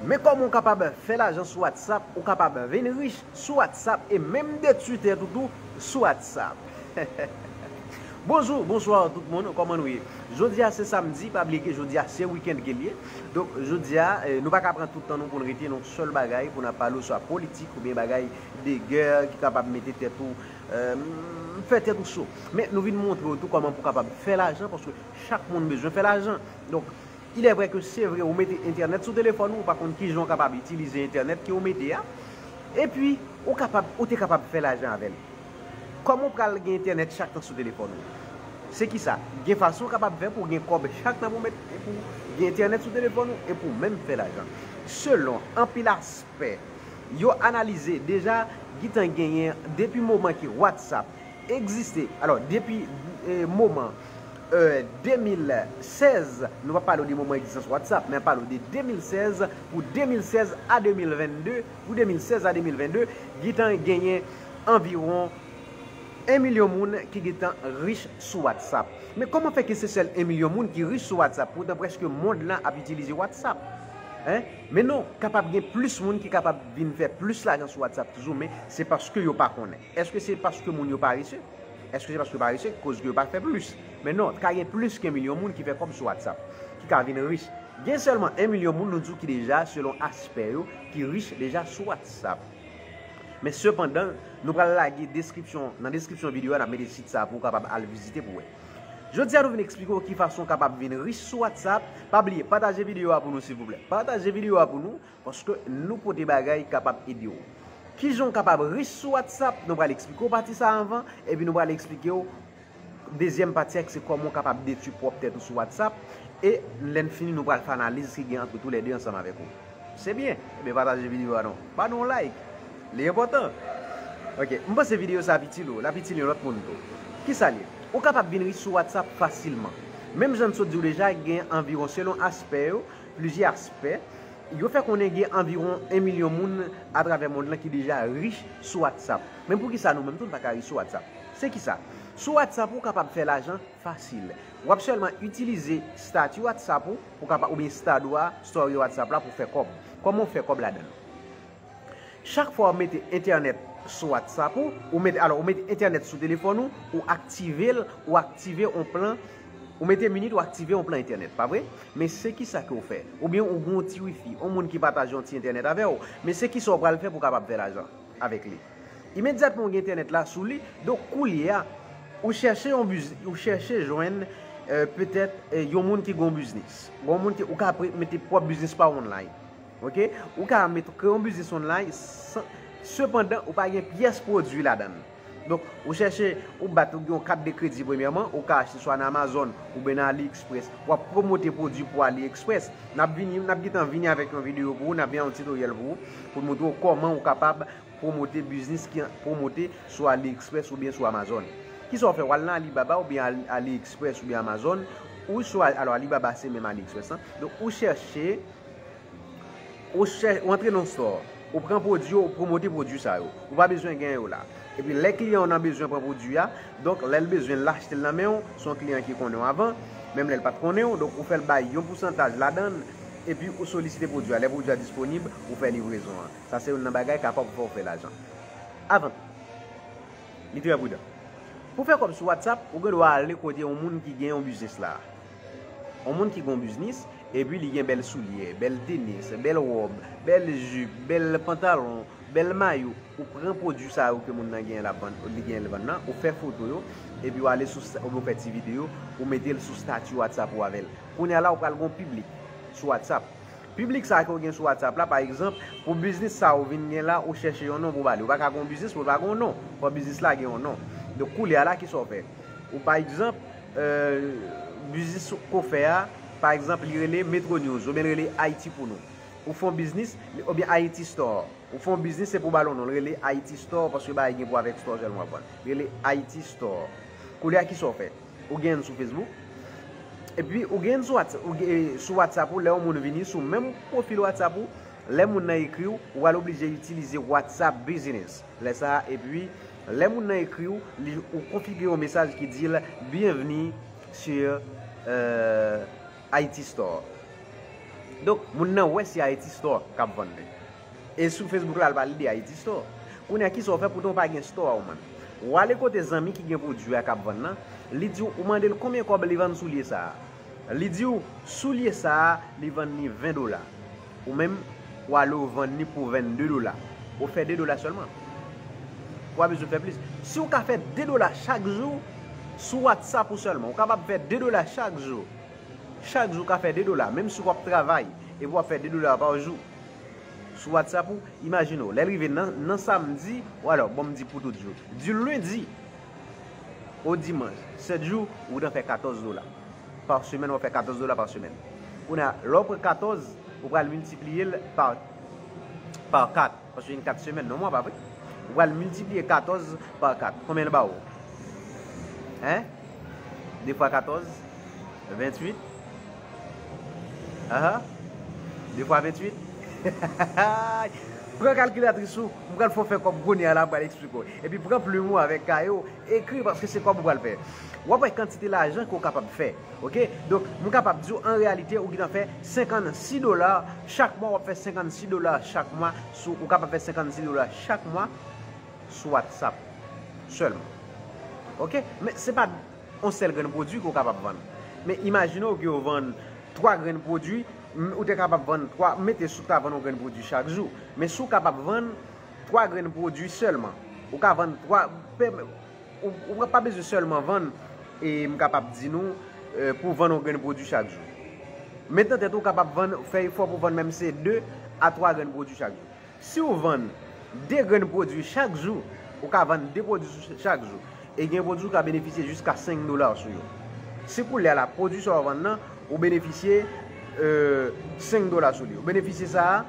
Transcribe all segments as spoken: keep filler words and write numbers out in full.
Men kòman w kapab fè lajan sou WhatsApp, ou kapab vin rich sou WhatsApp e menm detwi tèt ou tou sou WhatsApp. Bonjou, bonswa tout moun, kòman nou ye? Jodi a se samdi, pa bliye ke jodi a se wikenn ke l ye. Donk, jodi a, eh, nou pa ka pran tout tan nou pou n rete nan yon sèl bagay, pou n ap pale swa politik oubyen bagay de gè ki kapab mete tèt ou, eh, fè tèt ou cho. Men nou vin montre w tou kòman pou w kapab fè lajan, paske chak moun bezwen fè lajan. Donk, il est vrai que se vre, ou mete entènèt sou telefòn ou, ou pa konn kijan w kapab itilize entènèt ke w mete a. Epi, ou kapab, ou te kapab fè lajan avè l. Kòman w pral gen entènèt chak tan sou telefòn ou? Se ki sa? Gen fason w kapab fè pou w gen kòb chak tan pou w met, pou w gen entènèt sou telefòn ou e pou w menm fè lajan. Selon anpil aspè, yo analize deja, gentan genyen depi moman ke WhatsApp egziste. Alò, depi, eh, moman, eh, de mil sèz, nou pa pale w de moman egzistans WhatsApp, men pale w de de mil sèz, pou de mil sèz a de mil vennde, pou de mil sèz a de mil vennde, gentan genyen anviwon en milyon moun ki gentan rich sou WhatsApp. Men kòman fè ke se sèl en milyon moun ki rich sou WhatsApp, poutan prèske mond lan ap itilize WhatsApp? Hein? Men non, kapab gen plis moun ki kapab vin fè plis lajan sou WhatsApp toujou, men se paske yo pa konnen. Èske se paske moun yo parese? Èske se paske yo parese ki koz ke yo pa fè plis? Men non, ka gen plis ke milyon moun ki fè kòb sou WhatsApp, ki ka vin rich. Gen sèlman en milyon moun, nou di w, ki deja, selon aspè yo, ki rich deja sou WhatsApp. Men sepandan, nou pral lage deskripsyon, nan deskripsyon videyo a, n ap mete sit sa pou w kapab al vizite pou w wè. Jodi a, nou vin eksplike w ki fason w kapab vin rich sou WhatsApp. Pa bliye, pataje videyo a pou nou, silvouplè. Pataje videyo a pou nou, paske nou pote bagay ki kapab ede w. Kijan w kapab rich sou WhatsApp? Nou pral eksplike w pati sa a anvan, epi nou pral eksplike w dezyèm pati a, ki se kòman w kapab detwi pwòp tèt ou sou WhatsApp. E lè n fini, nou pral fè analiz ki gen ant toulède ansanm avèk ou. Se byen. Ebyen, pataje videyo a non. Ba nou yon like. Li enpòtan. Ok, m panse videyo sa ap itil ou, l ap itil yon lòt moun tou. Kisa l ye? Ou kapab vin rich sou WhatsApp fasilman. Menm jan n sot di w deja, gen anviwon, selon aspè yo, plizyè aspè, yo fè konnen gen anviwon en milyon moun atravè mond lan ki deja rich sou WhatsApp. Men poukisa nou menm tou n pa ka rich sou WhatsApp? Se kisa? Sou WhatsApp, ou kapab fè lajan fasil. W ap sèlman itilize stati WhatsApp ou, pou kapab, oubyen stado a, story WhatsApp la pou fè kòb. Kòman w fè kòb ladan l? Chak fwa w mete entènèt sou WhatsApp ou, ou mete, alò, ou mete entènèt sou telefòn ou, ou aktive l, ou aktive yon plan, ou mete minit, ou aktive yon plan entènèt, pa vre? Men se kisa ke w fè? Oubyen ou gen yon ti wifi, yon moun ki pataje yon ti entènèt avè w, men se kisa w pral fè pou w kapab fè lajan avèk li? Imedyatman ou gen entènèt la sou li, donk koulye a, ou chèche yon biz-, ou chèche jwenn, eh, petèt, eh, yon moun ki gen yon biznis. Yon moun ki, ou ka pre-, mete pwòp biznis pa w online. Ok? Ou ka met, kreye yon biznis online, san, sepandan, ou pa gen pyès pwodui ladan l. Donk, ou chèche, ou bat, ou gen yon kat de kredi premyèman, ou ka achte swa nan Amazon oubyen nan AliExpress. W ap pwomote pwodui pou AliExpress. N ap vini, n ap gentan vini avèk yon videyo pou ou, n ap vini yon titoryèl pou ou, pou n montre w kòman ou kapab pwomote biznis ki pwomote sou AliExpress oubyen sou Amazon. Kisa w fè? W al nan Alibaba oubyen Ali-, AliExpress oubyen Amazon, ou sou, alò, Alibaba se menm AliExpress lan. Donk, ou chèche, ou chè-, ou antre nan yon store, ou pran pwodui yo, ou pwomote pwodui sa yo. Ou pa bezwen gen yo la. Epi lè kliyan w nan bezwen pran pwodui a, donk lè l bezwen l, l achte l nan men w, se yon kliyan ki konnen w avan, menm lè l pa t konnen w, donk ou fè l bay yon pousantaj ladan l, epi ou solisite pwodui a. Lè pwodui a disponib, ou fè livrezon an. Sa se youn nan bagay kapab fè w fè lajan. Avan, li trè pridan. Pou fè kòb sou WhatsApp, ou gen dwa ale kote yon moun ki gen yon biznis la. Yon moun ki gen yon biznis, epi li gen bèl soulye, bèl tenis, bèl wòb, bèl jip, bèl pantalon, bèl mayo. Ou pran pwodui sa yo ke moun nan genyen l ap vann, li genyen l vann nan, ou fè foto yo, epi w ale sou sta-, oubyen w fè ti videyo, ou mete l sou stati WhatsApp ou avè l. Kounye a la, ou pral gen yon piblik sou WhatsApp. Piblik sa ke w gen sou WhatsApp la, pa egzanp, pou biznis sa ou vin gen la, ou chèche yon non pou ba li. Ou pa ka gen yon biznis pou l pa gen yon non. Fò biznis la gen yon non. Donk, koulye a la, kisa w fè? Ou, pa egzanp, eh, biznis ke w fè a, pa egzanp, li rele Metro News, oubyen li rele Ayiti pou nou. Ou fè yon biznis, oubyen Ayiti Store. Ou fè yon biznis, se pou ba l yon non. Li rele Ayiti Store, paske bagay gen pou avèk store sèlman w ap vann. Li rele Ayiti Store. Koulye a, kisa w fè? Ou gen l sou Facebook. Epi, ou gen l sou WhatsApp, ou gen, sou WhatsApp ou, lè yon moun vini sou menm pwofil WhatsApp ou, lè moun nan ekri w, ou pral oblije itilize WhatsApp Business. Lè sa a, epi, lè moun nan ekri w, li, ou konfigire yon mesaj ki di l, "Bienvenue sur, euh, Ayiti Store." Donk, moun nan wè se Haiti Store k ap vann li. E sou Facebook la, l pale de Haiti Store. Kounye a, kisa w fè poutan w pa gen store a ou menm? W ale kote zanmi ki gen pwodui a k ap vann nan, li di w, ou mande l konbyen kòb li vann soulye sa a. Li di w, soulye sa a, li vann li ven dola. Ou menm, w ale w vann li pou vennde dola. Ou fè de dola sèlman. Ou pa bezwen fè plis. Si w ka fè de dola chak jou, sou WhatsApp ou sèlman, ou kapab fè de dola chak jou. Chak jou w ka fè de dola, menm si w ap travay, epi w ap fè de dola pa jou. Sou WhatsApp ou, imajine w, lè l rive nan, nan samdi, ou alò, bon, m di pou tout jou. Di lendi o dimanch, sèt jou, ou gentan fè katòz dola. Pa semèn, w ap fè katòz dola pa semèn. Kounye a, lè w pran katòz, ou pral miltipliye l pa, pa kat. Paske gen kat semèn nan mwa, pa vre? Ou pral miltipliye katòz pa kat. Konbyen l ba ou? Hein? De fwa katòz? Venntuit. Aha. De fwa venntuit. Pran kalkilatris ou, m pral fè w fè kòb kounye a la, m pral eksplike w. Epi pran plim ou avèk kaye w, ekri, paske se kòb ou pral fè. W ap wè kantite lajan ke w kapab fè. Oke? Donk, m kapab di w, an reyalite, ou gentan fè senkannsis dola chak mwa, w ap fè senkannsis dola chak mwa, sou, ou kapab fè senkannsis dola chak mwa sou WhatsApp sèlman. Oke? Men se pa yon sèl grenn pwodui ke w kapab vann. Men imajine w ke w vann twa grenn pwodui, m, ou te kapab vann twa, mete sou ta vann yon grenn pwodui chak jou. Men si w kapab vann twa grenn pwodui sèlman, ou ka vann twa, pe-, ou, ou pa bezwen sèlman vann, e m kapab di nou, e, pou vann yon grenn pwodui chak jou. Met nan tèt ou, ou kapab vann, fè efò pou vann menm se de a twa grenn pwodui chak jou. Si w vann de grenn pwodui chak jou, ou ka vann de pwodui chak jou. E gen pwodui ou ka benefisye jiska senk dola sou yo. Si koulye a la, pwodui sa w vann nan, ou benefisye, e, senk dola sou li. Ou benefisye sa a,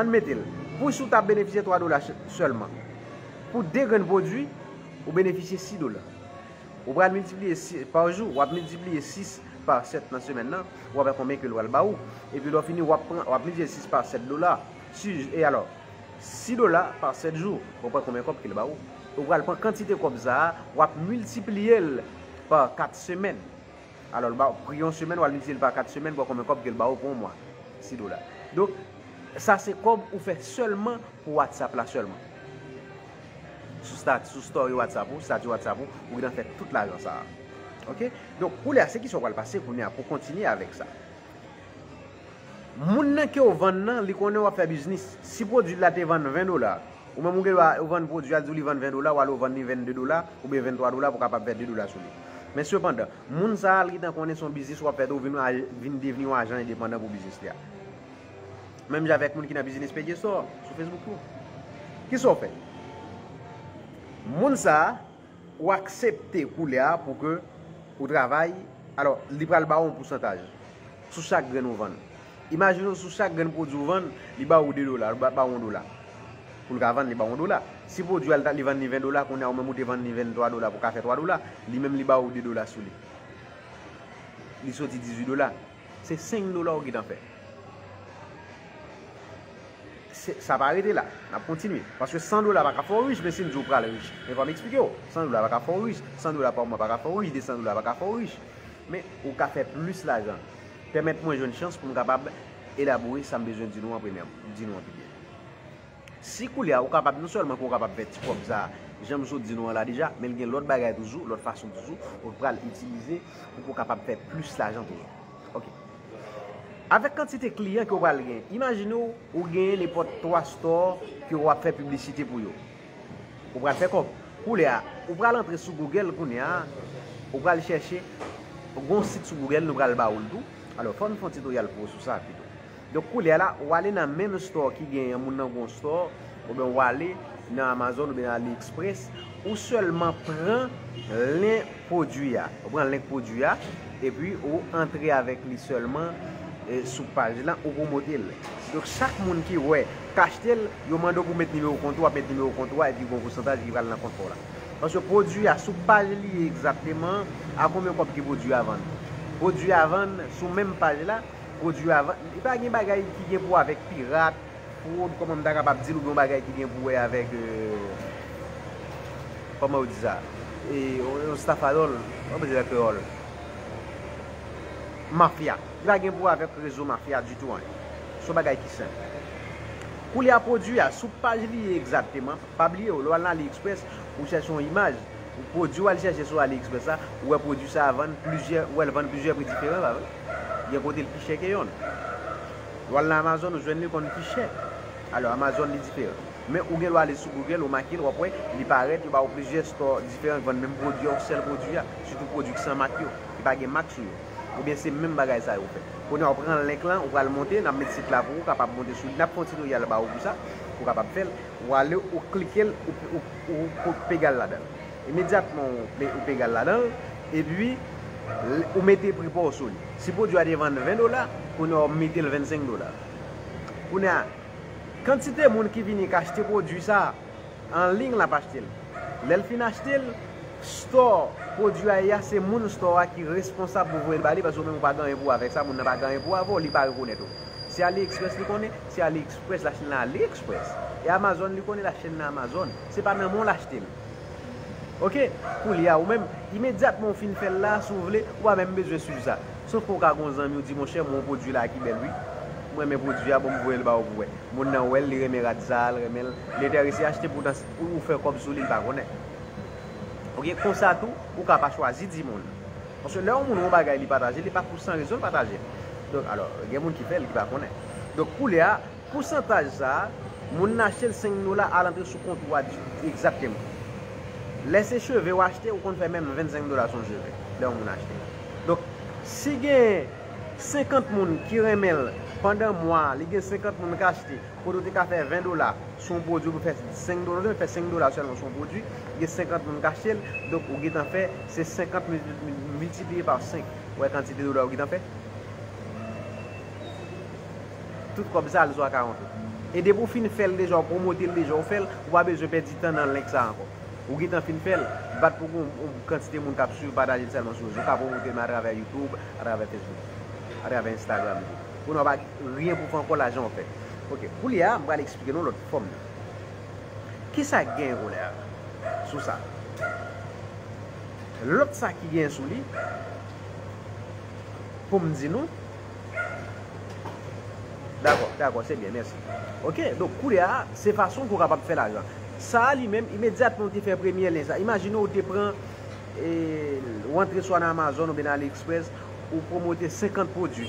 ann mete l. Pou si w ta benefisye twa dola ch-, sèlman. Pou de grenn pwodui, ou benefisye sis dola. Ou pral miltipliye sis pa jou, w ap miltipliye sis pa sèt nan semèn nan, w ap wè konbyen ke l pral ba ou. Epi lè w fini, w ap pran, w ap miltipliye sis pa sèt dola. Si, e alò, sis dola pa sèt jou, w ap wè konbyen kòb ke l ba ou. Ou pral pran kantite kòb sa a, w ap miltipliye l pa kat semèn. Alò, l ba ou, pri yon semèn, w al miltipliye l pa kat semèn, w ap wè konbyen kòb ke l ba ou pou yon mwa. Sis dola. Donk, sa se kòb ou fè sèlman pou WhatsApp la sèlman. Sou stat-, sou story WhatsApp ou, statut WhatsApp ou, ou gentan fè tout lajan sa a. Oke? Donk, koulye a, se kisa w pral pase kounye a pou kontinye avèk sa. Moun nan ke w vann nan, li konnen w ap fè biznis. Si pwodui la te vann ven dola, ou menm ou gen dwa, ou vann pwodui a, di w li vann ven dola, w ale w vann li vennde dola, oubyen venntwa dola pou w kapab fè de dola sou li. Men sepandan, moun sa a, li gentan konnen se yon biznis w ap fè tou, vin, vin devni yon ajan endepandan pou biznis li a. Menm jan avèk moun ki nan biznis Peggy Store sou Facebook tou. Kisa w fè? Moun sa a, ou aksepte koulye a pou ke ou travay, alò, li pral ba w yon pousantaj sou chak grenn ou vann. Imajine w sou chak grenn pwodui ou vann, li ba ou de dola, li ba, ba ou yon dola. Pou l ka vann, li ba ou yon dola. Si pwodui a, li ta, li vann li ven dola, kounye a ou menm ou te vann li venntwa dola pou w ka fè twa dola, li menm li ba ou de dola sou li. Li soti dizuit dola. Se senk dola ou gentan fè. Se, sa pa rete la. N ap kontinye. Paske san dola pa ka fè w rich, men si m di w pral rich. Men fò m eksplike w. San dola pa ka fè w rich. San dola pa mwa pa ka fè w rich. De san dola pa ka fè w rich. Men ou ka fè plis lajan. Pèmèt mwen jwenn chans pou m kapab elabore sa m bezwen di nou an premyè, di nou an pi byen. Si koulye a ou kapab, non sèlman ke ou kapab fè ti kòb sa a, jan m sot di nou an la deja, men l gen lòt bagay toujou, lòt fason toujou, ou pral itilize pou ke w kapab fè plis lajan toujou. Oke. Avèk kantite kliyan ke w pral gen, imajine w, ou genyen nenpòt twa store ke w ap fè piblisite pou yo. Ou pral fè kòb. Koulye a, ou pral antre sou Google kounye a, ou pral chèche, gon sit sou Google, nou pral ba ou l tou. Alò, fò n fè yon titoryal pou ou sou sa pito. Donk, koulye a la, ou ale nan menm store ki genyen moun nan gon store, oubyen ou ale nan Amazon oubyen nan AliExpress, ou sèlman pran lyen pwodui a. Ou pran link pwodui a, epi ou antre avèk li sèlman, e, sou paj la, ou pwomote l. Donk, chak moun ki wè, k achte l, yo mande w pou met nimewo kont ou, w ap met nimewo kont ou a, epi gon pousantaj ki pral nan kont pa w la. Paske pwodui a, sou paj li ye egzakteman, a konbyen kòb ke pwodui a vann. Pwodui a vann sou menm paj la, pwodui a vann, li pa gen bagay ki gen pou wè avèk pirat, fwod, kòman m ta kapab di l, oubyen yon bagay ki gen pou wè avèk, e, kòman yo di sa? E, yon, yon stafadòl, kòman yo di sa an kreyòl? mafya. Li pa gen pou wè avèk rezo mafya ditou anyen. Se yon bagay ki senp. Koulye a pwodui a, sou paj li ye egzakteman, pa bliye w, lè w al nan AliExpress, ou chèche yon imaj, ou pwodui w al chèche sou AliExpress la, ou wè pwodui sa a vann plizyè, ou wè l vann plizyè pri diferan, pa vre? Gen kote l pi chè ke yonn. Lè w al nan Amazon, ou jwenn li konn pi chè. Alò, Amazon li diferan. Men ou gen dwa ale sou Google, ou make l, w ap wè, li parèt, yo ba w plizyè store diferan ki vann menm pwodui a, yon sèl pwodui a, sitou pwodui ki san mak yo, ki pa gen mak sou yo. Oubyen se menm bagay sa yo fè. Kounye a, ou pran link lan, ou pral monte, n ap met sit la pou ou, kapab monte sou li. N ap fè yon tutorial ba ou pou sa, pou w kapab fè l. Ou ale, ou klike l, ou, ou, ou, ou pega l ladan l. Imedyatman ou pe-, ou pega l ladan l, epi l-, ou mete pri pa w sou li. Si pwodui a te vann ven dola, kounye a w mete l vennsenk dola. Kounye a, kantite moun ki vini k achte pwodui sa a, an liy l ap achte l. Lè l fin achte l, store pwodui a ye a, se moun store a ki responsab pou voye l ba li, paske ou menm ou pa gen anyen pou w avèk sa, moun nan pa gen anyen pou avè w, li pa rekonèt ou. Se AliExpress li konnen, se AliExpress, l achte l nan AliExpress. E Amazon li konnen, l achte l nan Amazon. Se pa nan men w l achte l. Oke, koulye a, ou menm, imedyatman w fin fè l la, si w vle, ou pa menm bezwen swiv sa. Sof ke w ka gen yon zanmi w di, monchè, mwen yon pwodui la ki bèl, wi. Mwen renmen pwodui a, bon, m voye l ba w pou w wè. Moun nan wè l, li renmen rad sa a, l renmen l, li enterese achte, poutan, ou, ou fè kòb sou li, li pa konnen. Oke, konsa tou, ou ka pa chwazi di moun. Paske lè yon moun wè yon bagay, li pataje, li pa pou san rezon l pataje l. Donk, alò, gen moun ki fè l, ki pa konnen. Donk, koulye a, pousantaj sa a, moun nan achte l senk dola, al antre sou kont ou a di, egzakteman. Lè se cheve w achte, ou konn fè menm vennsenk dola sou yon cheve, lè yon moun achte. Donk, si gen senkant moun ki renmen l pandan mwa, li gen senkant moun k achte, kote w te ka fè ven dola sou yon pwodui, ou fè senk dola, ou te fè senk dola sèlman sou yon pwodui, gen senkant moun k achte l, donk ou gentan fè, se senkant mil, miltipliye pa senk, ou wè kantite dola ou gentan fè? Tout kòb sa al sou akawont ou. E depi w fin fè l deja, w pwomote l deja, w fè l, ou pa bezwen pèdi tan nan link sa ankò. Ou gentan fin fè l, bat pou gon, yon kantite moun k ap swiv, pataje l sèlman sou rezo. Ou ka pwomote l men atravè YouTube, atravè Facebook, atravè Instagram tou. Kounye a w pa gen ryen pou fè ankò, lajan w fè. Oke, koulye a, m pral eksplike nou lòt fòm nan. Kisa k genyen koulye a sou sa? Lòt sa ki genyen sou li, pou m di nou, Dakò, dakò, se byen, mèsi. Oke, donk, koulye a, se fason pou w kapab fè lajan. Sa a li menm, imedyatman w te fè premye lyen sa, imajine w te pran, e, w antre swa nan Amazon oubyen nan AliExpress, ou pwomote senkant pwodui.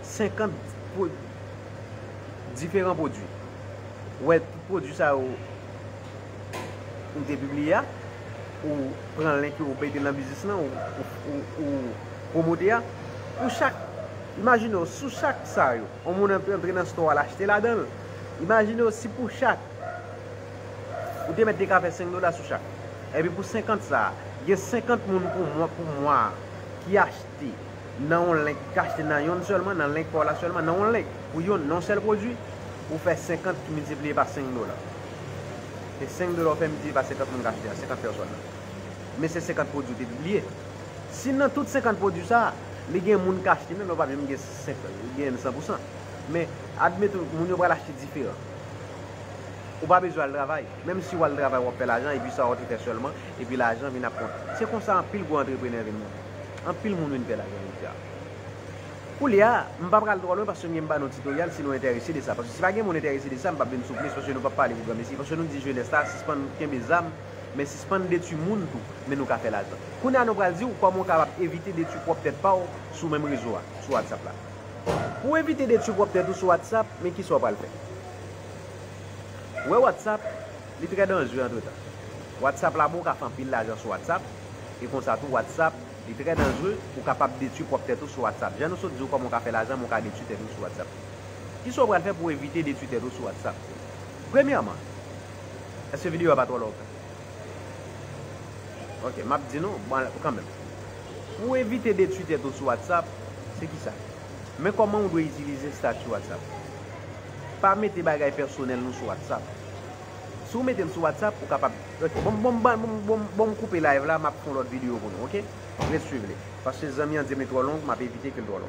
Senkant pwo-, diferan pwodui. Ou wè, pwodui sa yo ou te pibliye a, ou pran link yo, ou mete nan biznis lan, ou, ou, ou, ou pwomote a, pou chak, imajine w, sou chak sa yo, yon moun ant-, antre nan store a, l achte ladan l. Imajine w, si pou chak, ou te mèt te ka fè senk dola sou chak. Epi pou senkant sa a, gen senkant moun pou mwa, pou mwa ki achte nan yon link, k achte nan yonn sèlman, nan link pa w la sèlman, nan yon link, pou yonn, nan yon sèl pwodui, ou fè senkant ki miltipliye pa senk dola. Se senk dola ou fè miltipliye pa senkant moun k achte a, senkant pèsòn nan. Men se senkant pwodui ou te pibliye. Si nan tout senkant pwodui sa a, li gen moun k achte, men non, pa menm gen senk, gen san pou san. Men, admeton, moun yo pral achte diferan. Ou pa bezwen al travay. Menm si w al travay, w ap fè lajan, epi sa w te fè sèlman, epi lajan vin ap kont. Se konsa anpil gwo antreprenè vin monte. Anpil moun vin fè lajan jodi a. Koulye a, m pa pral twò lwen paske m gen m ba nou titoryal si nou enterese de sa. Paske si pa gen moun enterese de sa, m p ap vin sou plis paske nou p ap pale pou granmesi. Paske nou di jenès la, sispann kenbe zam, men sispann detwi moun tou, men nou ka fè lajan. Kounye a nou pral di w kòman w kapab evite detwi pwòp tèt pa w sou menm rezo a, sou WhatsApp la. Pou w evite detwi pwòp tèt ou sou WhatsApp, men kisa w pral fè? Ou wè WhatsApp, li trè danjre antretan. WhatsApp la bon, ou ka fè anpil lajan sou WhatsApp, e konsa tou WhatsApp, li trè danjre, ou kapab detwi pwòp tèt ou sou WhatsApp. Jan nou sot di w kòman w ka fè lajan, men w ka detwi tèt ou sou WhatsApp. Kisa w pral fè pou w evite detwi tèt ou sou WhatsApp? Premyèman, èske videyo a pa twò long? Ok, m ap di nou, bon, kanmenm. Pou w evite detwi tèt ou sou WhatsApp, se kisa? Men kòman w dwe itilize estati WhatsApp. Pa mete bagay pèsonèl nou sou WhatsApp. Si w mete l sou WhatsApp, ou kapab, ok, bon, bon, bon, bon, bon, bon, m koupe live la, m ap fè yon lòt videyo pou nou, ok? Ret swiv li. Paske zanmi an di m li twò long, m ap evite ke l twò long.